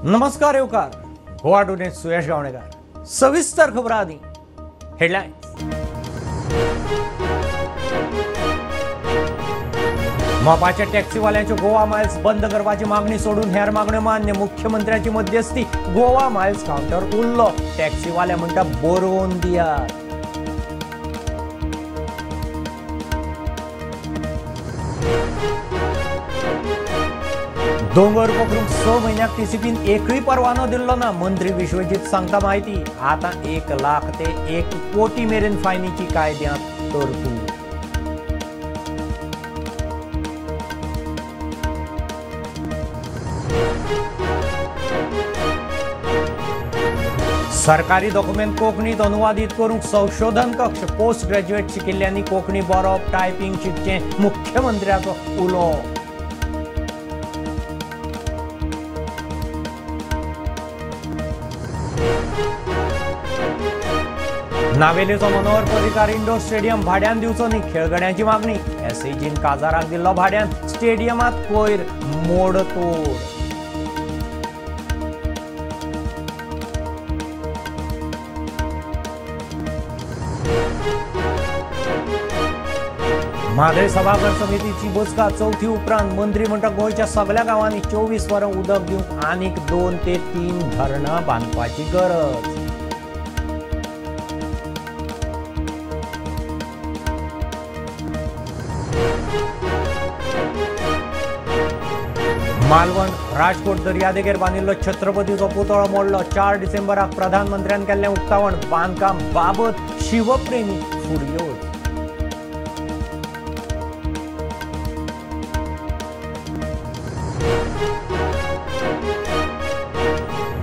नमस्कार येवकार गोवा टुडे सुयश गावणेकर। सविस्तर खबरां आदी हेडलायन्स। मोपाच्या टॅक्सीवाल्यांच्यो गोवा मायल्स बंद करपाची मागणी सोडून हेर मागण्यो मान्य। मुख्यमंत्र्याची मध्यस्थी, गोवा मायल्स कावंटर उरलो। टॅक्सीवाले म्हणटा बरोवन दियात। दोंगर पोखरूंक 6 म्हयन्याक टीसीपीन एकूय परवानो दिल्लो ना, मंत्री विश्वजीत सांगता म्हायती। आतां 1 लाख ते 1 कोटी मेरेन फायनीची कायद्यांत तरतूद। सरकारी डॉक्युमेंट कोंकणीत अनुवादीत करूंक संशोधन कक्ष। पोस्ट ग्रॅज्युएट शिकिल्ल्यांनी कोंकणी बरोवप टायपिंग शिकचें, मुख्यमंत्र्याचो उलो। नावेलीचो मनोहर पर्रीकार इंडोर स्टेडियम भाड्यान दिवचो न्ही, खेळगड्यांची मागणी। एसएजीन काजाराक दिल्लो भाड्यान, स्टेडियमांत कोयर मोडतोड। म्हादय सभाघर समितीची बसका चवथी उपरांत मंत्री म्हणटा गोंयच्या सगळ्या गांवांनी 24 वरां उदक दिवंक आनीक 2 ते 3 धरणां बांदपाची गरज। मालवण राजकोट दर्यादेगेर बांदिल्लो छत्रपतीचो पुतळो मोडलो। 4 डिसेंबराक प्रधानमंत्र्यान केल्लें उक्तावण। बांदकाम बाबत शिवप्रेमी फुर्योज।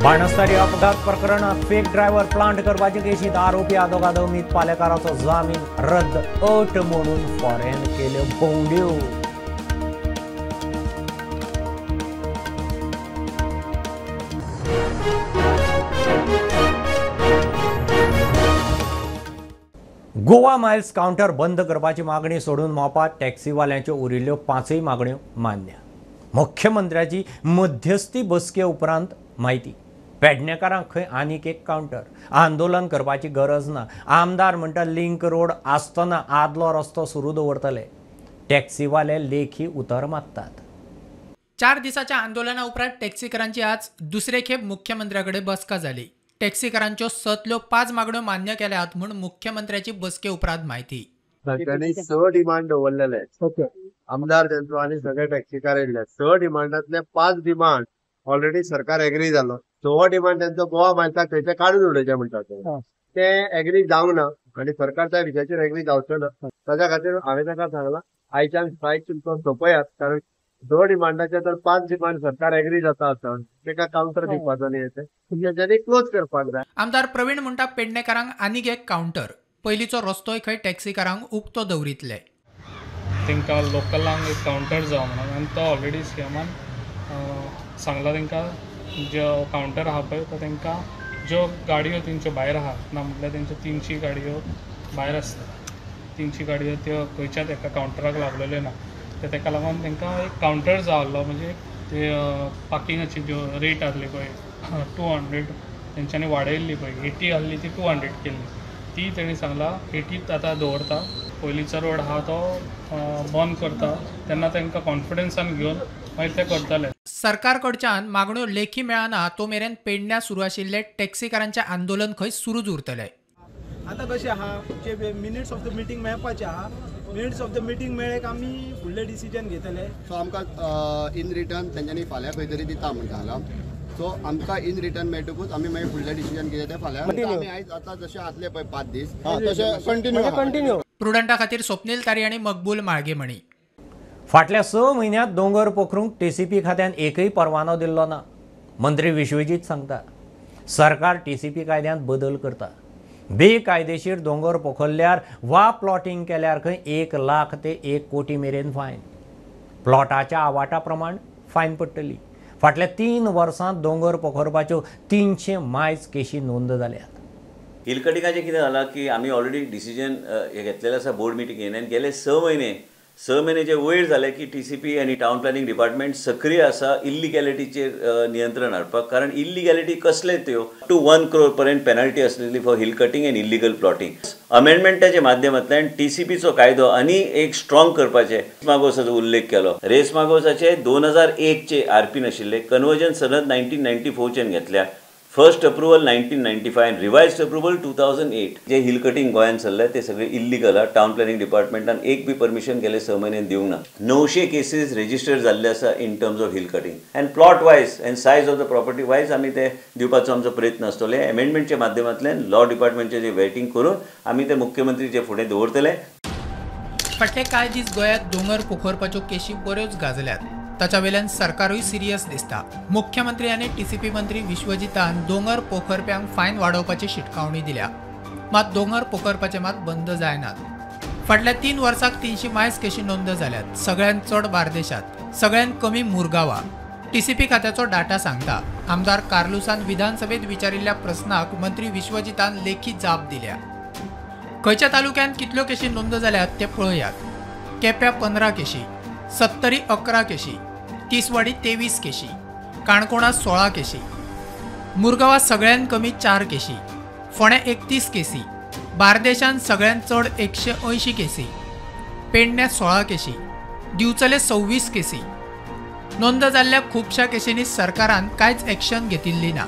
बाणस्तारी अपघात प्रकरणात फेक ड्रायव्हर प्लांट करपाचे केशींत आरोपी आदोगाद अमित पालेकाराचो जामीन रद्द। अट म्हणून फॉरेन केल्यो भोंवड्यो। गोवा मायल्स कावंटर बंद करपाची मागणी सोडून मोपा टॅक्सीवाल्यांच्यो उरिल्ल्यो 5 मागण्यो मान्य। मुख्यमंत्र्याची मध्यस्थी बसके उपरांत म्हायती। पेडणेकारांक खंय आनीक एक कावंटर, आंदोलन करपाची गरज ना। आमदार म्हणटा लिंक रोड आसतना आदलो रस्तो सुरू दवरतले। टॅक्सीवाले लेखी उतर मागतात। 4 दिसाच्या आंदोलना उपरांत टॅक्सीकारांची आज दुसरे खेप मुख्यमंत्र्या कडेन बसका जाली। टॅक्सीकारांच्यो 6 5 मागण्यो मान्य केल्यात म्हूण मुख्यमंत्र्याची बसके उपरांत म्हायती। तांणी 6 डिमांड दवरलेले, आमदार तेंचो आनी सगळे टॅक्सीकार येयल्ले। 6 डिमांडांतले 5 डिमांड ऑलरेडी सरकार एग्री जालो। 6 डिमांड तेंचो गोवा मायल्साक थंयचे काडून उडयचे म्हणटा ते एग्री जावंक ना आनी सरकार त्या विशयाचेर एग्री जावचो ना। ताच्या खातीर हांवें ताका सांगलां आयच्यान स्ट्रायक तुमचो सोंपयात, कारण 2 डिमांडाचे तर 5 डिमांड सरकार एग्री जाता आसत ताका कावंटर दिवपाचो न्ही, तेंच्यांनी क्लोज करपाक जाय। आमदार प्रवीण म्हणटा पेडणेकारांक आनीक एक कावंटर, पयलींचो रस्तोय खंय टॅक्सीकारांक उक्तो दवरितले। तांकां लोकलांक एक कावंटर जावं म्हणून आनी तो ऑलरेडी सीएमान सांगला तांकां जो कावंटर आहा पळय तो तांकां ज्यो गाडयो तेंच्यो भायर आहा ना म्हटल्यार तेंच्यो 300 गाडयो भायर आसता, 300 गाडयो त्यो खंयच्याच एका कावंटराक लागलेल्यो ना, ते ताका लागून तांकां एक कावंटर जाय आहलो। म्हणजे ते पार्किंगाची ज्यो रेट आहली पळय 200 तेंच्यांनी वाडयल्ली पळय, 80 आहली ती 200 केल्ली, ती तेणी सांगला 80 आतां दवरता। पयलींचो रोड आहा तो बंद करता तेन्ना तांकां कॉन्फिडन्सान घेवन मागीर ते करतले। सरकार कडच्यान मागण्यो लेखी मेळना तो मेरेन पेडण्या सुरू आशिल्ले टॅक्सीकारांचें आंदोलन खंय सुरूच उरतलें। आतां कशें आहा जे मिनिट्स ऑफ the meeting मेळपाचें आहा, मिनिट्स ऑफ the meeting मेळ्ळे काय आमी फुडलें डिसिजन घेतले। सो आमकां इन रिटर्न तेंच्यांनी फाल्यां खंय तरी दिता म्हणटा हांगा, सो आमकां इन रिटर्न मेळटकूच आमी मागीर फुडलें डिसिजन कितें तें फाल्यां आमी आयज आतां जशें आसलें पळय 5 दीस तशें कंटिन्यू कंटिन्यू। प्रुडंटा खातीर स्वप्नील तारी आनी मकबूल माळगेमणी। फाटल्या 6 म्हयन्यांत दोंगर पोखरूंक टीसीपी खात्यान एकूय परवानो दिल्लो ना, मंत्री विश्वजीत सांगता। सरकार टीसीपी कायद्यांत बदल करता। बेकायदेशीर दोंगर पोखरल्यार वा प्लॉटिंग केल्यार खंय 1 लाख ते 1 कोटी मेरेन फायन। प्लॉटाच्या आवाटा प्रमाण फायन पडटली। फाटल्या 3 वर्सांत दोंगर पोखरपाच्यो 300 मायज केशी नोंद जाल्यात। हिल कटिंगाचें कितें जालां की आमी ऑलरेडी डिसिजन घेतलेलें आसा बोर्ड मिटिंगेन आनी गेले 6 म्हयने 6 म्हयन्याचे वयर जाले की टीसीपी आनी टावन प्लॅनिंग डिपार्टमेंट सक्रीय आसा इल्लिगॅलिटीचेर नियंत्रण हाडपाक, कारण इल्लिगॅलिटी कसले त्यो टू 1 crore पर्यंत पेनल्टी आसलेली for hill cutting and illegal plotting. अमेंडमेंटाच्या माध्यमांतल्यान टीसीपीचो कायदो आनी एक स्ट्रॉंग करपाचे मागोसाचो उल्लेख केलो. रेस मागोसाचे 2001 आरपी नाशिल्ले, कन्वर्जन सनद 1994 घेतल्या, फर्स्ट अप्रुवल 1995, रिवायज्ड अप्रुवल 2008. जे हिल कटिंग गोंयांत चल्ले ते सगळे इल्लिगल आहा. टावन प्लॅनिंग डिपार्टमेंटान एक बी परमिशन गेले 6 म्हयन्यान दिवंक ना. 900 केसीस रेजिस्टर जाल्ले आसा in terms of hill cutting and plot wise and size of the property wise आमी ते दिवपाचो आमचो प्रयत्न आसतलो. एमेंडमेंटच्या माध्यमांतल्यान लॉ डिपार्टमेंटचे जे वेटिंग करून आमी ते मुख्यमंत्रीचे फुडें दवरतले. फाटले कांय दीस गोंयांत दोंगर पोखरपाच्यो केशी बऱ्योच गाजल्यात. ताच्या वेल्यान सरकारूय सिरियस दिसता. मुख्यमंत्री आनी टीसीपी मंत्री विश्वजितान दोंगर पोखरप्यांक फायन वाडोवपाची शिटकावणी दिल्या. मात दोंगर पोखरपाचे मात बंद जायनात. फाटल्या 3 वर्साक 300 मायज केशी नोंद जाल्यात. सगळ्यांत चड बार्देशात, सगळ्यांत कमी मुरगांवा. टीसीपी खात्याचो डाटा सांगता. आमदार कार्लुसान विधानसभेत विचारिल्ल्या प्रस्नाक मंत्री विश्वजितान लेखी जाप दिल्या. खंयच्या तालुक्यांत कितल्यो केशी नोंद जाल्यात ते पळयात. केप्यां 15 केशी, सत्तरी 11 केशी, तिसवाडी 23 केशी, काणकोणा 16 केशी, मुरगांवां सगळ्यांत कमी 4 केशी, फोंड्यां 31 केसी, बार्देशांत सगळ्यांत चड 180 केसी, पेडण्यां 16 केशी, दिवचले 26 केसी. नोंद जाल्ल्या खुबश्या केशींनी सरकारान कांयच एक्शन घेतिल्ली ना.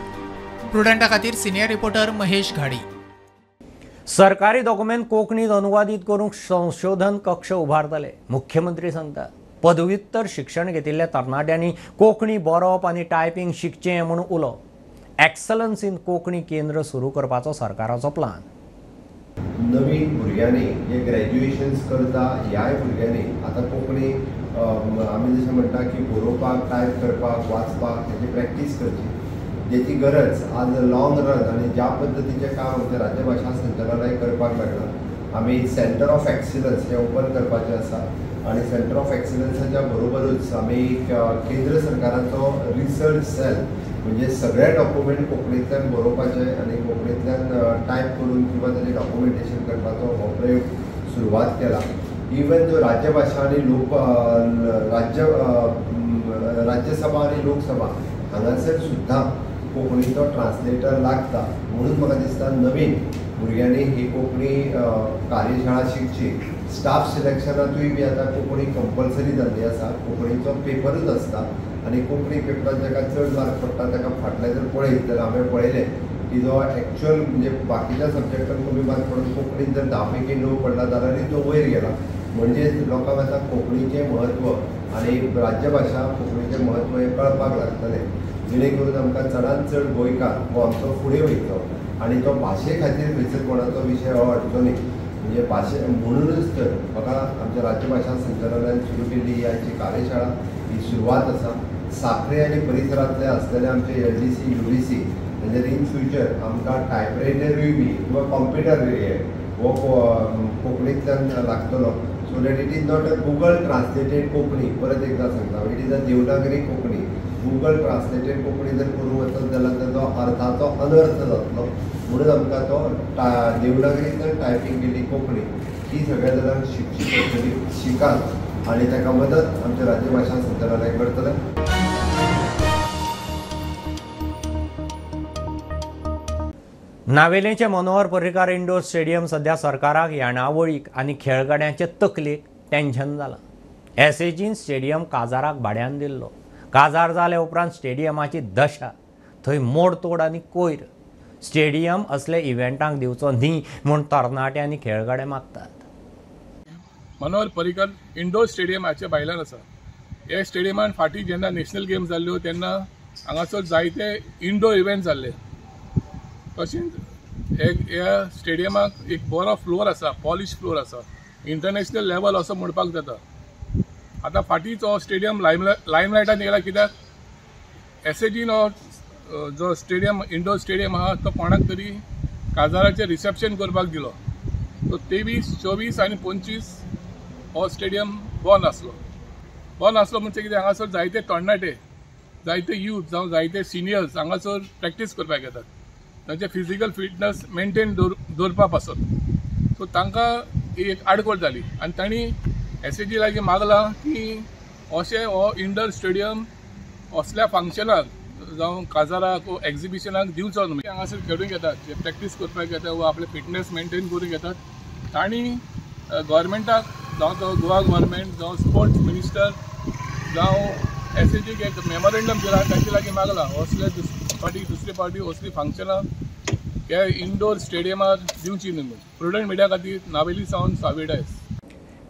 प्रुडंटा खातीर सिनियर रिपोर्टर महेश घाडी. सरकारी डॉक्युमेंट कोंकणीत अनुवादीत करूंक संशोधन कक्ष उबारतले, मुख्यमंत्री सांगता. पदव्युत्तर शिक्षण घेतिल्ल्या तरणाट्यांनी कोंकणी बरोवप आनी टायपिंग शिकचें म्हूण उलो. एक्सलन्स इन कोंकणी केंद्र सुरू करपाचो सरकाराचो प्लान. नवीन भुरग्यांनी जे ग्रॅज्युएशन्स करता ह्याय भुरग्यांनी आतां कोंकणी आमी जशें म्हणटा की बरोवपाक, टायप करपाक, वाचपाक हेची प्रॅक्टीस करची, जेची गरज आज लॉंग रन आनी ज्या पद्दतीचें काम आमच्या राज्यभाशा संचालनालय करपाक लागलां. आमी सेंटर ऑफ एक्सिलन्स हें ओपन करपाचें आसा आनी सेंटर ऑफ एक्सिलन्साच्या बरोबरूच आमी केंद्र सरकाराचो रिसर्च सेल म्हणजे सगळे डॉक्युमेंट कोंकणींतल्यान बरोवपाचे आनी कोंकणींतल्यान टायप करून किंवा ताजें डॉक्युमेंटेशन करपाचो हो प्रयोग सुरवात केला. इवन जो राज्यभाशा आनी लोक राज्यसभा आनी लोकसभा हांगासर सुद्दां कोंकणीचो ट्रान्सलेटर लागता. म्हणून म्हाका दिसता नवीन भुरग्यांनी ही कोंकणी कार्यशाळा शिकची. स्टाफ सिलेक्शनांतूय बी आतां कोंकणी कंपल्सरी जाल्ली आसा. कोंकणीचो पेपरूच आसता आनी कोंकणी पेपरान जाका चड मार्क पडटा ताका फाटल्यान जर पळयत जाल्यार हांवें पळयलें की जो एक्चुअल म्हणजे बाकीच्या सब्जेक्टान कमी मार्क पडून कोंकणीन जर 10 पैकी 9 पडला जाल्यारूय तो वयर गेला. म्हणजेच लोकांक आतां कोंकणीचें म्हत्व आनी राज्यभाशा कोंकणीचें म्हत्व हें कळपाक लागतलें, जेणे करून आमकां चडांत चड गोंयकार हो आमचो फुडें वयतलो आनी तो भाशे खातीर खंयसर कोणाचो विशय हो हाडचो न्ही. म्हणजे भाशे म्हणूनच तर म्हाका आमच्या राज्यभाशा संचालनालयान सुरू केल्ली ही आयची कार्यशाळा ही सुरवात आसा. साखरे आनी परिसरांतले आसलेले आमचे LDC UDC म्हणजे इन फ्युचर आमकां टायपरायटरूय बी किंवा कॉम्प्युटरूय हो कोंकणींतल्यान लागतलो. So that it is not a Google translated Konkani, परत एकदां सांगता, it is a Devanagari Konkani. Google translated Konkani जर करूंक वचत जाल्यार ताजो अर्थाचो अनर्थ जातलो. म्हणून आमकां तो देवनागरींतल्यान टायपींग केल्ली कोंकणी ही सगळ्या जाणांक शिकची पडटली. शिकात आनी ताका मदत आमच्या राज्यभाशा संचालनालय करतलें. नावेलेंचें मनोहर पर्रीकार इंडोर स्टेडियम सध्या सरकाराक येणावळीक आनी खेळगड्यांचे तकलेक टेन्शन जालां. एसएजीन स्टेडियम काजाराक भाड्यान दिल्लो. काजार जाले उपरांत स्टेडियमाची दशा, थंय मोडतोड आनी कोयर. स्टेडियम असले इव्हेंटांक दिवचो न्ही म्हूण तरणाटे आनी खेळगडे मागतात. मनोहर पर्रीकार इंडोर स्टेडियमाच्या भायल्यान आसा. ह्या स्टेडियमान फाटीं जेन्ना नॅशनल गेम्स जाल्ल्यो तेन्ना हांगासर जायते इंडोर इव्हेंट जाल्ले. तशेंच ह्या स्टेडियमाक एक बरो फ्लोर आसा, पॉलिश फ्लोर आसा, इंटरनॅशनल लेवल असो म्हणपाक जाता. आतां फाटींच हो स्टेडियम लायमलायटान येयला कित्याक एसएजीन हो जो स्टेडियम इंडोर स्टेडियम आहा तो कोणाक तरी काजाराचें रिसेप्शन करपाक दिलो. सो 23, 24 आनी 25 हो स्टेडियम बंद आसलो. बंद आसलो म्हणजे कितें, हांगासर जायते तरणाटे, जायते यूथ जावं जायते सिनियर्स हांगासर प्रॅक्टीस करपाक येतात, तांचे फिजिकल फिटनस मेनटेन दवरपा पासत. सो तांकां एक आडखळ जाली आनी तांणी एस ए जी लागीं मागलां की अशें हो इंडोर स्टेडियम असल्या फंक्शनाक जावं काजाराक वो एग्जिबिशनाक दिवचो न्हू. हांगासर खेळूंक येतात, जे प्रॅक्टीस करपाक येता वो आपले फिटनेस मेंटेन करूंक येतात, तांणी गव्हर्मेंटाक जावं तो गोवा गव्हर्मेंट जावं स्पोर्ट्स मिनिस्टर जावं एस ए जीक एक मेमोरेंडम दिला, ताचे लागीं मागलां असले दुसरे फावटी असली फंक्शनां ह्या इंडोर स्टेडियमार दिवची न्हू. प्रुडंट मिडिया खातीर नावेली सावन सावी डायस.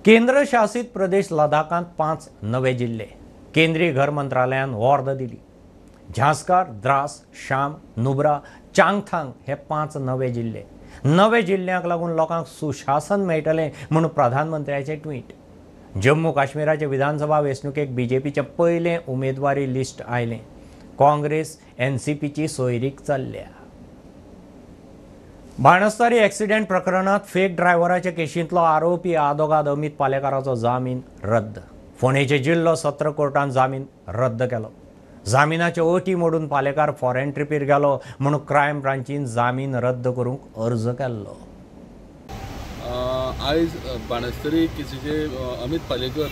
केंद्रशासित प्रदेश लडाखांत 5 नवे जिल्ले केंद्रीय घर मंत्रालयान ऑर्द दिली. झांस्कार, द्रास, शाम, नुब्रा, चांगथांग हे 5 नवे जिल्ले. नवे जिल्ल्यांक लागून लोकांक सुशासन मेळटलें म्हूण प्रधानमंत्र्याचें ट्वीट. जम्मू काश्मीराचे विधानसभा वेंचणुकेक बीजेपीचें पयलें उमेदवारी लिस्ट आयलें. काँग्रेस एनसीपीची सोयरीक चल्ल्या. बाणस्तारी एक्सिडेंट प्रकरणांत फेक ड्रायव्हराच्या केशींतलो आरोपी आदोगाद अमित पालेकाराचो जामीन रद्द. फोंडेचे जिल्लो सत्र कोर्टान जामीन रद्द केलो. जामिनाच्यो अटी मोडून पालेकार फॉरेन ट्रिपीर गेलो म्हूण क्रायम ब्रांचीन जामीन रद्द करूंक अर्ज केल्लो. आयज बाणस्तारी केसीचे अमित पालेकर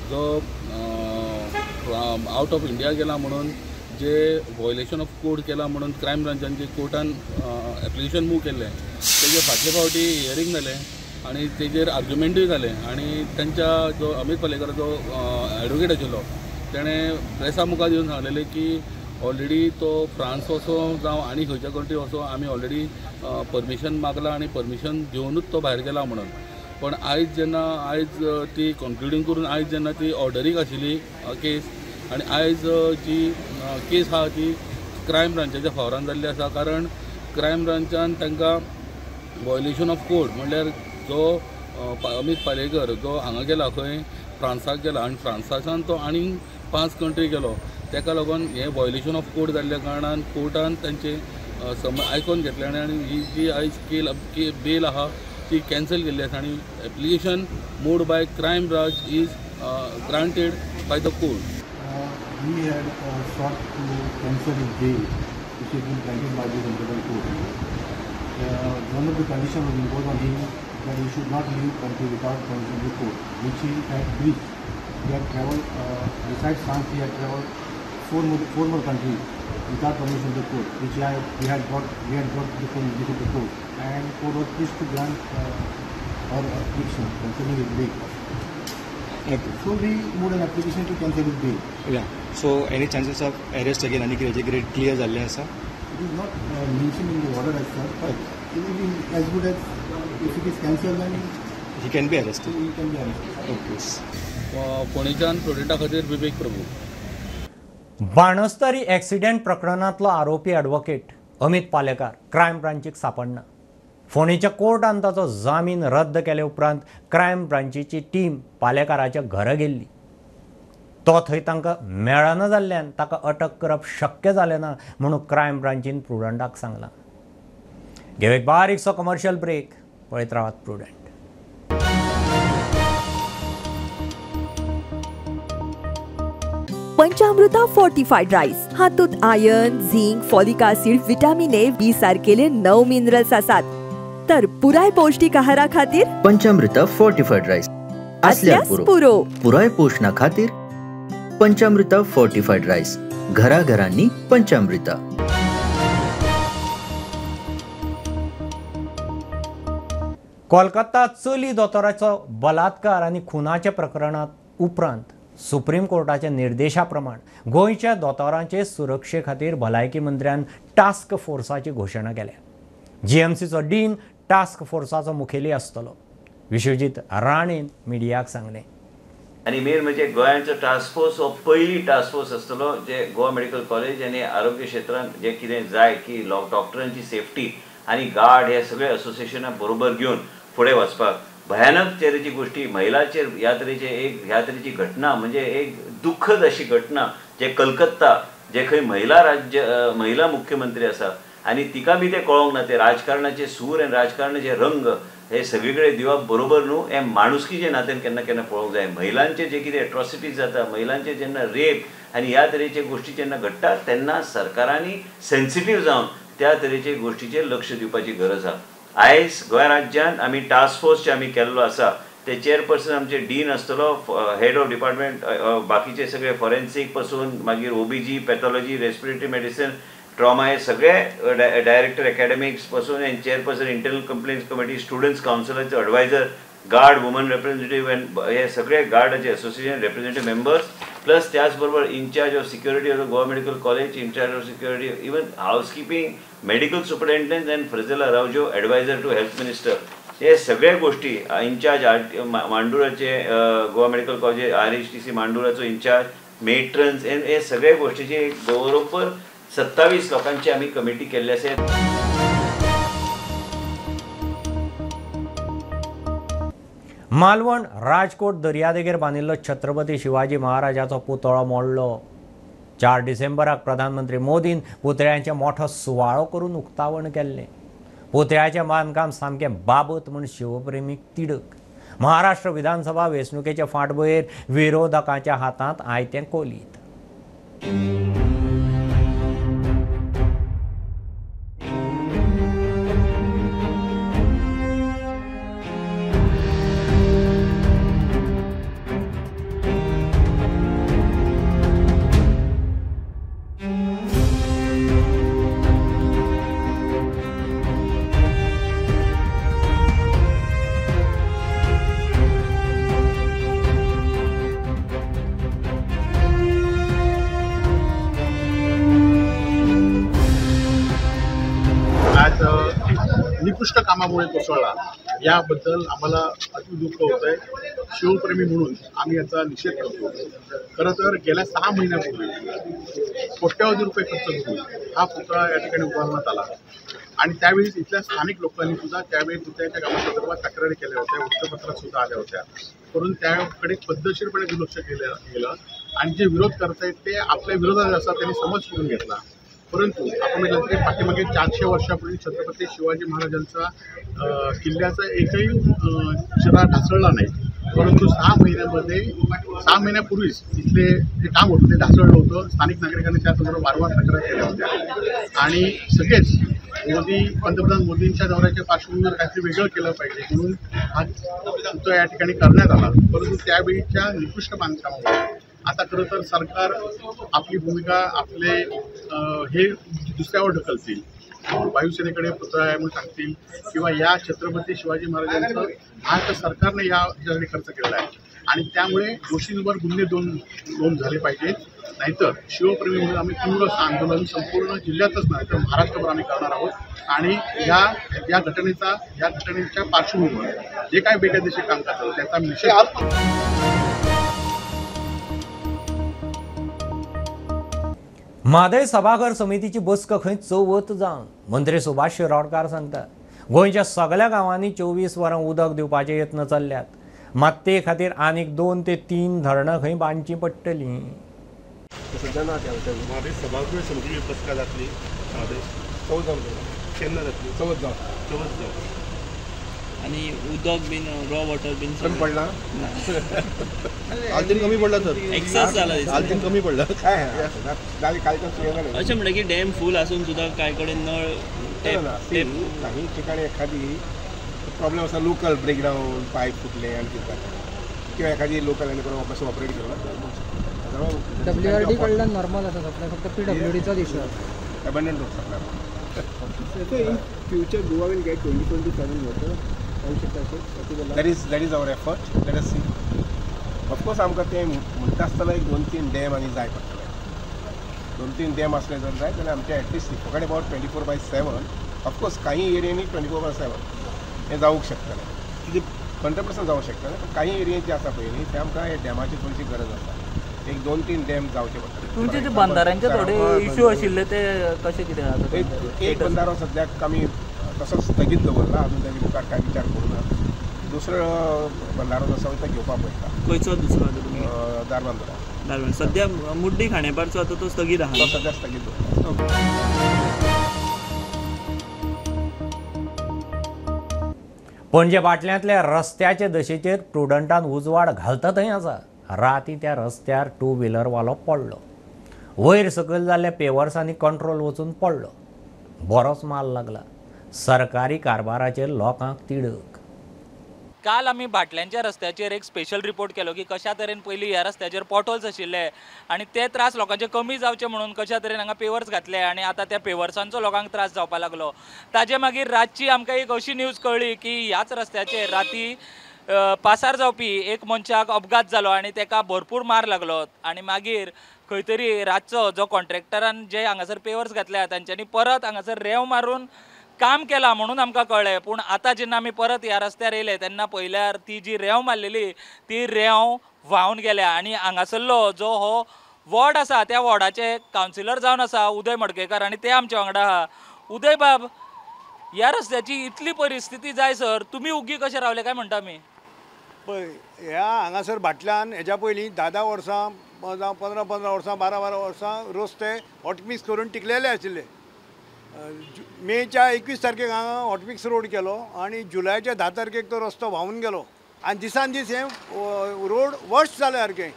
जो आउट ऑफ इंडिया गेला म्हणून जे व्हायलेशन ऑफ कोड केला म्हणून क्रायम ब्रांचान जे कोर्टान एप्लिकेशन मूव केल्लें तेजे फाटले फावटी हियरींग जालें आनी तेजेर आर्ग्युमेंटूय जालें आनी तेंच्या जो अमित पालेकराचो एडवोकेट आशिल्लो तेणें प्रेसा मुखार येवन सांगलेलें की ऑलरेडी तो फ्रांस वचो जावं आनी खंयच्या कंट्री वचो आमी ऑलरेडी परमिशन मागलां आनी परमिशन घेवनूच तो भायर गेला म्हणून. पण आयज जेन्ना आयज ती कन्क्लुडींग करून आयज जेन्ना ती ऑर्डरीक आशिल्ली केस आनी आयज जी केस आहा ती क्रायम ब्रांचाच्या फावरान जाल्ली आसा, कारण क्रायम ब्रांचान तांकां व्हायलेशन ऑफ कोड म्हणल्यार जो अमित पालेकर जो हांगा गेला खंय फ्रांसाक गेला आनी फ्रांसाच्यान तो आनीक 5 कंट्री गेलो, ताका लागून हें व्हायलेशन ऑफ कोड जाल्ल्या कारणान कोर्टान तांचें आयकोन घेतलें आनी ही जी आयज बेल आहा ती कॅन्सल केल्ली आसा आनी application moved by crime branch is granted by the court. He had sought to cancel his bail, which has been granted by the Honorable Court. One of the conditions was imposed on him that he should not leave country without permission of the court, which he had breached. He had travelled, besides France, he had travelled four more countries without permission of the court, which we had got the permission of the court, and court was pleased to grant our application concerning his bail. Okay. So we moved an application to cancel his bail. Yeah. So any chances of arrest again? Ani कितें grade clear जाल्लें आसा? It is not mentioned in the order as such, but it will be as good as if it is cancelled, then he can be arrested. He can be arrested. Okay. फोंडेच्यान प्रुडंटा खातीर विवेक Prabhu. Banastari accident प्रकरणांतलो आरोपी advocate Amit Palekar crime ब्रांचीक सांपडना. फोंडेच्या कोर्टान ताचो जामीन रद्द केले उपरांत crime ब्रांचीची team पालेकाराच्या घरा गेल्ली. तो थंय तांकां मेळना जाल्ल्यान ताका अटक करप शक्य जालें ना म्हणून क्रायम ब्रांचीन प्रुडंटाक सांगलां. घेव एक बारीकसो कमर्शियल ब्रेक, पळयत रावात प्रुडंट. पंचामृता फोर्टिफाईड राईस हातूंत iron, zinc, folic acid, vitamin A, B सारकेले 9 minerals आसात. तर पुराय पौष्टिक आहारा खातीर पंचामृता फोर्टिफाईड राईस असल्यास पुरो. पुराय पोषणा खातीर पंचामृता फोर्टिफाईड राईस, घराघरांनी पंचामृता. कोलकाता चली दोतोराचो बलात्कार आनी खुनाच्या प्रकरणात उपरांत सुप्रीम कोर्टाच्या निर्देशा प्रमाण गोंयच्या दोतोरांचे सुरक्षे खातीर भलायकी मंत्र्यान टास्क फोर्साची घोशणा केल्या. जीएमसीचो डीन टास्क फोर्साचो मुखेली आसतलो, विश्वजीत राणेन मिडियाक सांगलें. आनी मेन म्हणजे गोंयांचो टास्क फोर्स हो पयली टास्क फोर्स आसतलो जे गोवा मेडिकल कॉलेज आनी आरोग्य क्षेत्रांत जे कितें जाय की डॉक्टरांची सेफ्टी आनी गार्ड हे सगळे असोसिएशना बरोबर घेवन फुडें वचपाक. भयानक तरेची गोष्टी महिलाचेर ह्या तरेचे एक ह्या तरेची घटना म्हणजे एक दुःखद अशी घटना जे कलकत्ता जे खंय महिला राज्य महिला मुख्यमंत्री आसा आनी तिका बी तें कळोंक ना, ते राजकारणाचे सूर आनी राजकारणाचे रंग हे सगळे कडेन दिवप बरोबर न्हू, हे माणुसकीचे नात्यान केन्ना केन्ना पळोवंक जाय. महिलांचे जे कितें एट्रॉसिटीज जाता, महिलांचे जेन्ना रेप आनी ह्या तरेचे गोश्टी जेन्ना घडटा तेन्ना सरकारांनी सेन्सिटीव जावन त्या तरेचे गोश्टीचेर लक्ष दिवपाची गरज आसा. आयज गोंय राज्यांत आमी टास्क फोर्स जे आमी केल्लो आसा ते चेअरपर्सन आमचे डीन आसतलो, हेड ऑफ डिपार्टमेंट, बाकीचे सगळे फॉरेन्सीक पासून मागीर OBG, pathology, respiratory medicine, trauma हे सगळे डायरेक्टर एकॅडमिक्स पासून and chairperson internal complaints committee, students कावन्सिलाचे adviser, guard, woman representative and हे सगळे गार्डाचे असोसिएशन रेप्रेझेंटेटिव्ह मेंबर्स, प्लस त्याचबरोबर incharge of security of Goa medical college, incharge of security, even housekeeping, medical superintendent and Frazela Araujo adviser to health minister, हे सगळे गोष्टी incharge आर मांडुराचे Goa medical college RHTC मांडुराचो incharge, matrons हे सगळे गोष्टीचे बरोबर 27 लोकांची आमी कमिटी केल्ली आसा. मालवण राजकोट दर्यादेगेर बांदिल्लो छत्रपती शिवाजी महाराजाचो पुतळो मोडलो. 4 डिसेंबराक प्रधानमंत्री मोदीन पुतळ्यांचें मोठो सुवाळो करून उक्तावण केल्लें. पुतळ्याचें बांदकाम सामकें बाबत म्हूण शिवप्रेमीक तिडक. महाराष्ट्र विधानसभा वेंचणुकेचे फाटभुंयेर विरोधकांच्या हातांत आयतें कोलीत. निकृष्ट कामामुळे कोसळला याबद्दल आम्हाला अति दुःख होत आहे. शिवप्रेमी म्हणून आम्ही याचा निषेध करतो. खरं तर गेल्या 6 महिन्यापूर्वी कोट्यावधी रुपये खर्च करून हा पुतळा या ठिकाणी उभारण्यात आला आणि त्यावेळी इथल्या स्थानिक लोकांनी सुद्धा त्यावेळी पुतळ्याच्या कामासंदर्भात तक्रारी केल्या होत्या, वृत्तपत्रात सुद्धा आल्या होत्या, परंतु त्याकडे पद्धतशीरपणे दुर्लक्ष केलं गेलं आणि जे विरोध करतायत ते आपल्या विरोधात असा त्यांनी समज करून घेतला. परंतु आपण म्हटलं तरी पाठीमागे 400 वर्षापूर्वी छत्रपती शिवाजी महाराजांचा किल्ल्याचा एकही चिरा ढासळला नाही, परंतु 6 महिन्यापूर्वीच इथले जे काम होतं ते ढासळलं होतं. स्थानिक नागरिकांनी त्या संदर्भात वारंवार तक्रार केल्या होत्या आणि सगळेच पंतप्रधान मोदींच्या दौऱ्याच्या पार्श्वभूमीवर काहीतरी वेगळं केलं पाहिजे म्हणून हा पुतळा या ठिकाणी करण्यात आला. परंतु त्यावेळीच्या निकृष्ट बांधकामामुळे आता खरं तर सरकार आपली भूमिका आपले हे दुसऱ्यावर ढकलतील, वायुसेनेकडे पुतळा आहे म्हणून सांगतील किंवा या छत्रपती शिवाजी महाराजांचं हा तर सरकारने या ठिकाणी खर्च केलेला आहे आणि त्यामुळे दोषींवर गुन्हे नोंद झाले पाहिजेत. नाहीतर शिवप्रेमी म्हणून आम्ही तीव्र असं आंदोलन संपूर्ण जिल्ह्यातच नाही तर महाराष्ट्रभर आम्ही करणार आहोत आणि या घटनेच्या पार्श्वभूमीवर जे काही बेकायदेशीर काम करतात त्याचा निषेध. म्हादय सभाघर समितीची बसका खंय चवथ जावन मंत्री सुभाष शिरोडकार सांगता गोंयच्या सगळ्या गांवांनी 24 वरां उदक दिवपाचे यत्न चल्ल्यात, मात ते खातीर आनीक 2 ते 3 धरणां खंय बांदचीं पडटलीं. म्हादय सभाघर समितीची बसका जातली केन्ना जातली? चवथ जावन आनी उदक बीन रॉ वॉटर बीन कमी पडला, आलतीन कमी पडला सर, एक्सेस जाला, आलतीन कमी पडला. अशें म्हणटा की डॅम फूल आसून सुद्दां कांय कडेन नळ काही ठिकाणी एखादी प्रॉब्लेम आसा, लोकल ब्रेकडावन पायप फुटले आनी कितें जाता किंवा एखादी लोकल आनी कोण वापस ऑपरेट केलो. डब्ल्यूआरडी कडल्यान नॉर्मल आसा सप्लाय, फक्त पीडब्ल्यूडीचोच इशू आसा. Abundant of supply. So in future Goa will get 2027 water. That is our effort. Let us see. Of course आमकां तें म्हणटा आसतना एक 2-3 डॅम आनी जाय पडटले. 2-3 डॅम आसले जर जाय जाल्यार आमचे एटलिस्ट फकत अबावट 24/7. ऑफकोर्स काही एरियांनी 24/7 हें जावंक शकतलें, कितें 100% जावंक शकतलें, पण काही एरिया जे आसा पळय न्ही ते आमकां हे डॅमाची थोडीशी गरज आसा. एक 2-3 डॅम जावचे पडटले. तुमचे जे बंधाऱ्यांचे थोडे इश्यू आशिल्ले ते कशे कितें आसा? एक बंधारो सद्याक आमी तसोच स्थगीत दवरला, अजून तेजे मुखार कांय विचार करूं ना. दुसरो बंधारो जो आसा तो घेवपाक पळयता. खंयचो दुसरो? दारबांदरा. दारबांदरा सद्या मुड्डी खांडेपारचो आतां तो स्थगीत आहा, तो सद्या स्थगीत दवरला. पणजे बाटल्यांतल्या रस्त्याचे दशेचेर प्रुडंटान उजवाड घालता थंय आसा. राती त्या रस्त्यार टू व्हिलरवालो पडलो, वयर सकयल जाल्ल्या पेवर्सांनी कंट्रोल वचून पडलो, बरोच माल लागला. सरकारी कारभाराचेर लोकांक तिडक. काल आमी भाटल्यांच्या रस्त्याचेर एक स्पेशल रिपोर्ट केलो की कशा तरेन पयलीं ह्या रस्त्याचेर पोटहोल्स आशिल्ले आनी ते त्रास लोकांचे कमी जावचे म्हणून कशा तरेन हांगा पेवर्स घातले आनी आतां त्या पेवर्सांचो लोकांक त्रास जावपाक लागलो. ताजे मागीर रातची आमकां एक अशी न्यूज कळ्ळी की ह्याच रस्त्याचेर राती पासार जावपी एक मनशाक अपघात जालो आनी ताका भरपूर मार लागलो आनी मागीर खंय तरी रातचो जो कॉन्ट्रॅक्टरान जे हांगासर पेवर्स घातल्या तांच्यांनी परत हांगासर रेंव मारून काम केलां म्हणून आमकां कळ्ळें. पूण आतां जेन्ना आमी परत ह्या रस्त्यार येयले तेन्ना पळयल्यार ती जी रेंव मारलेली ती रेंव व्हांवन गेल्या आनी हांगासरलो जो हो वॉर्ड आसा त्या वॉर्डाचे कावन्सिलर जावन आसा उदय मडकयकार आनी ते आमच्या वांगडा आहा. उदय बाब, ह्या रस्त्याची इतली परिस्थिती जाय सर तुमी उगी कशे रावले काय म्हणटा आमी? पळय, ह्या हांगासर भाटल्यान हेज्या पयलीं 10-10 वर्सां जावं 15-15 वर्सां 12-12 वर्सां रस्ते हॉटमिक्स करून टिकलेले आशिल्ले. मेच्या 21 तारखेक हांगा हॉटमिक्स रोड केलो आनी जुलयाच्या 10 तारखेक तो रस्तो व्हांवून गेलो आनी दिसान दीस हे रोड वर्स्ट जाले सारकें.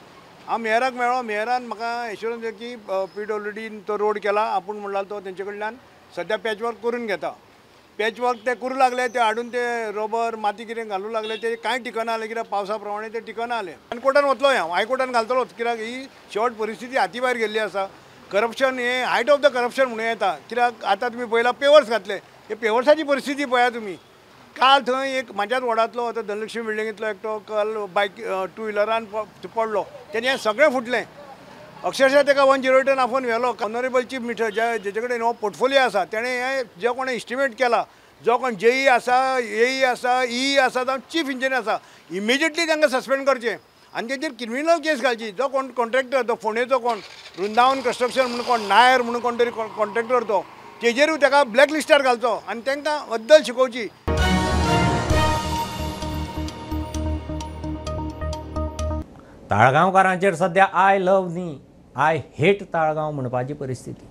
हांव मेयराक मेळ्ळो, मेयरान म्हाका एश्योरन्स दिलें की PWDन तो रोड केला, आपूण म्हणला तो तेंचे कडल्यान सद्या पॅचवर्क करून घेता. पॅचवर्क ते करूं लागले, ते हाडून ते रबर माती कितें घालूं लागले, ते कांय टिकना जालें कित्याक पावसा प्रमाणे ते टिकना जालें. आनी कोर्टान वतलो हांव, हायकोर्टान घालतलोच कित्याक ही शेवट परिस्थिती हाती भायर गेल्ली आसा. करप्शन हें हायट ऑफ the corruption म्हणूं येता कित्याक आतां तुमी पळयला पेवर्स घातले, हे पेवर्साची परिस्थिती पळया तुमी. काल थंय एक म्हाज्याच वॉर्डांतलो आतां धनलक्ष्मी बिल्डिंगेंतलो एकटो काल बायक टू व्हिलरान पडलो, तेणें हें सगळें फुटलें. अक्षरशः ताका 108 आफोवन व्हेलो. ऑनरेबल चीफ मिनिस्टर जेचे कडेन हो पोर्टफोलियो आसा तेणें हें जे कोणें एस्टिमेट केला, जो कोण जेई आसा, एई आसा, ई आसा जावं चीफ इंजिनियर आसा, इमिजिएटली तांकां सस्पेंड करचें आनी तेजेर क्रिमिनल केस घालची. जो कोण कॉन्ट्रॅक्टर, तो फोंडेचो कोण वृंदावन कन्स्ट्रक्शन म्हणून कोण नायर म्हणून कोण तरी कॉन्ट्रॅक्टर, तो तेजेरूय ताका ब्लॅक लिस्टार घालचो आनी तांकां अद्दल शिकोवची. ताळगांवकारांचेर सद्या I love न्ही I hate Talgaon म्हणपाची परिस्थिती.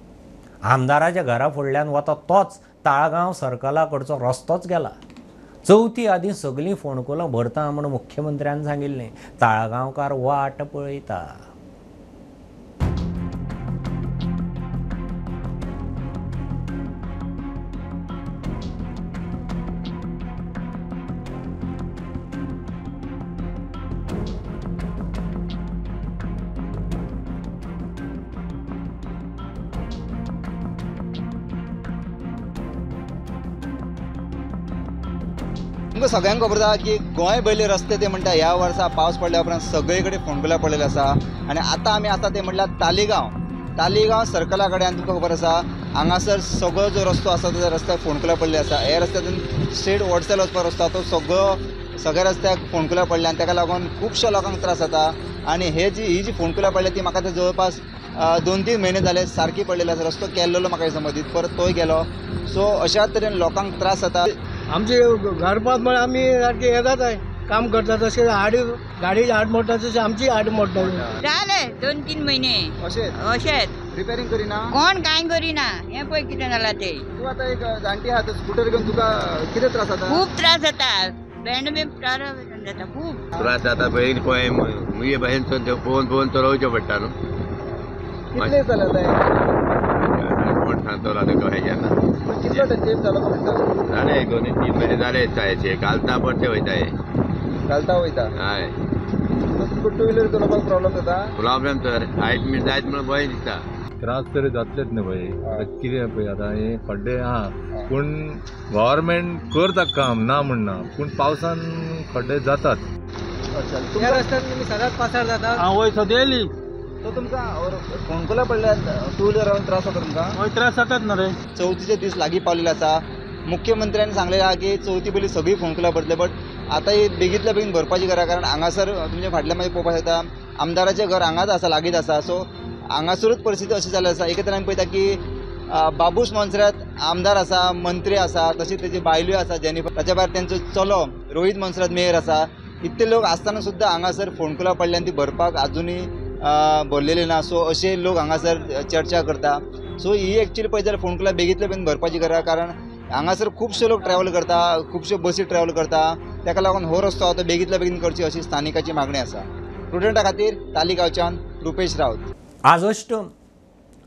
आमदाराच्या घरा फुडल्यान वता तोच ताळगांव सर्कला कडचो रस्तोच गेला. चवथी आदीं सगळीं फोंडकुलां भरता म्हूण मुख्यमंत्र्यान सांगिल्लें. ताळगांवकार वाट पळयता. तुमकां सगळ्यांक खबर आसा की गोंय भयले रस्ते ते म्हणटा ह्या वर्सा पावस पडल्या उपरांत सगळे कडेन फोंडकुलां पडलेले आसा आनी आतां आमी आसा ते म्हणल्यार तालिगांव, तालिगांव सर्कला कडेन तुमकां खबर आसा हांगासर सगळो जो रस्तो आसा तो रस्त्याक फोंडकुलां पडले आसा. हे रस्त्यातून स्ट्रेट वडसेल वचपा रस्तो तो सगळो सगळ्या रस्त्याक फोंडकुलां पडल्या आनी ताका लागून खुबश्या लोकांक त्रास जाता. आनी हे जी ही जी फोंडकुलां पडल्या ती म्हाका ते जवळपास 2-3 म्हयने जाले सारकी पडलेली आसा. रस्तो केल्लो म्हाका समज परत तोय गेलो. सो अशा तरेन लोकांक त्रास जाता. आमचे घरपात म्हळ्यार आमी सारके हे जाताय, काम करता तशें हाड गाडी हाड मोडटा तशें आमची हाड मोडटा. जाले 2-3 म्हयने अशेंच अशेंच रिपेरींग करिना, कोण कांय करिना. हें पळय कितें जालां तें. तूं आतां एक जाणटी आहा, स्कुटर घेवन तुका कितें त्रास जाता? खूब त्रास जाता, बेंड बी जाता खूब त्रास जाता. पळय पळय मुगे भाशेन पळोवन पळोवन चलोवचें पडटा न्हू. कितले जाले आतां? कोण सांगतलो आतां कळ्ळें ना. कितलो तेंप जालो म्हणटा? जाले 2-3 म्हयने जाले जायचे. घालता परते वयता, घालता वयता. हय, तुका टू व्हिलर चलोवपाक प्रॉब्लम जाता? प्रॉब्लम तर हायट मी जायत म्हणून भंय दिसता. त्रास तरी जातलेच न्ही पळय. आतां कितें पळय आतां हे खड्डे आहा पूण गव्हर्मेंट करता काम, ना म्हणना, पूण पावसान खड्डे जातात. ह्या रस्त्यान तुमी सदांच पासार जाता? हांव वयता डेली. तो तुमकां फोंडकुलां पडल्यार टू व्हिलरान त्रास जाता तुमकां? हय, त्रास जातात ना रे. चवथीचे दीस लागीं पावलेले आसा. मुख्यमंत्र्यांनी सांगलें आहा की चवथी पयलीं सगळीं फोंडकुलां भरतले, बट आतां ही बेगींतल्या बेगीन भरपाची गरज, कारण हांगासर तुमच्या फाटल्यान मागीर पळोवपाक शकता आमदाराचें घर हांगाच आसा, लागींच आसा. सो हांगासरूच परिस्थिती अशी जाल्ली आसा. एके तरेन आमी पळयता की बाबूश मोन्सेरात आमदार आसा, मंत्री आसा, तशीच तेजी बायलूय आसा जेनिफर, ताच्या भायर तेंचो चलो रोहीत मोन्सेरात मेयर आसा. इतले लोक आसतना सुद्दां हांगासर फोंडकुलां पडल्यान ती भरपाक आजुनूय भरलेली ना. सो अशे लोक हांगासर चर्चा करता. सो ही एक्चुअली पळयत जाल्यार फोंडकुलां बेगींतल्या बेगीन भरपाची गरज, कारण हांगासर खुबशे लोक ट्रॅव्हल करता, खुबश्यो बसी ट्रॅव्हल करता, ताका लागून हो रस्तो आतां बेगींतल्या बेगीन करची अशी स्थानिकाची मागणी आसा. प्रुडंटा खातीर तालिगांवच्यान रुपेश राऊत. आज अष्टम,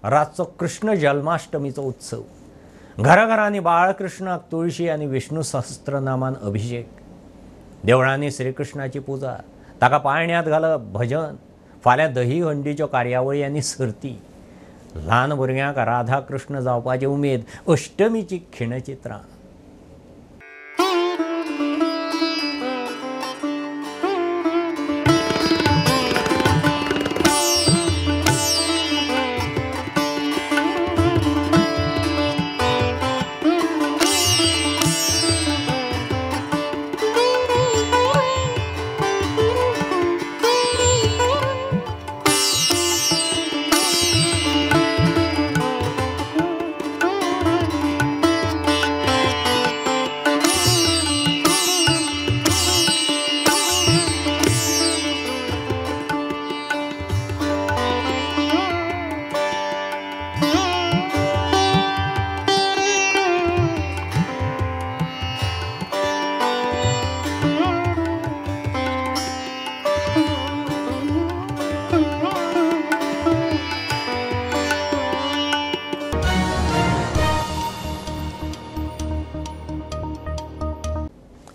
रातचो कृष्ण जन्माष्टमीचो उत्सव. घराघरांनी बाळकृष्णाक तुळशी आनी विष्णू सहस्त्रनामान अभिषेक. देवळांनी श्रीकृष्णाची पुजा, ताका पाळण्यांत घालप, भजन, फाल्यां दही हंडीच्यो कार्यावळी आनी सर्ती. ल्हान भुरग्यांक राधा कृष्ण जावपाची उमेद, अष्टमीची खिणचित्रां.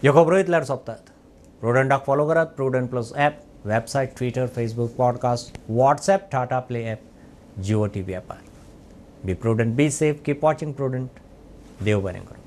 ह्यो खबरो इतल्यार सोंपतात. प्रुडंटाक फॉलो करात. Prudent plus app, website, Twitter, Facebook, podcast, WhatsApp, Tata Play app, Jio TV ॲपार. Be prudent, be safe, keep watching Prudent. देव बरें करूं.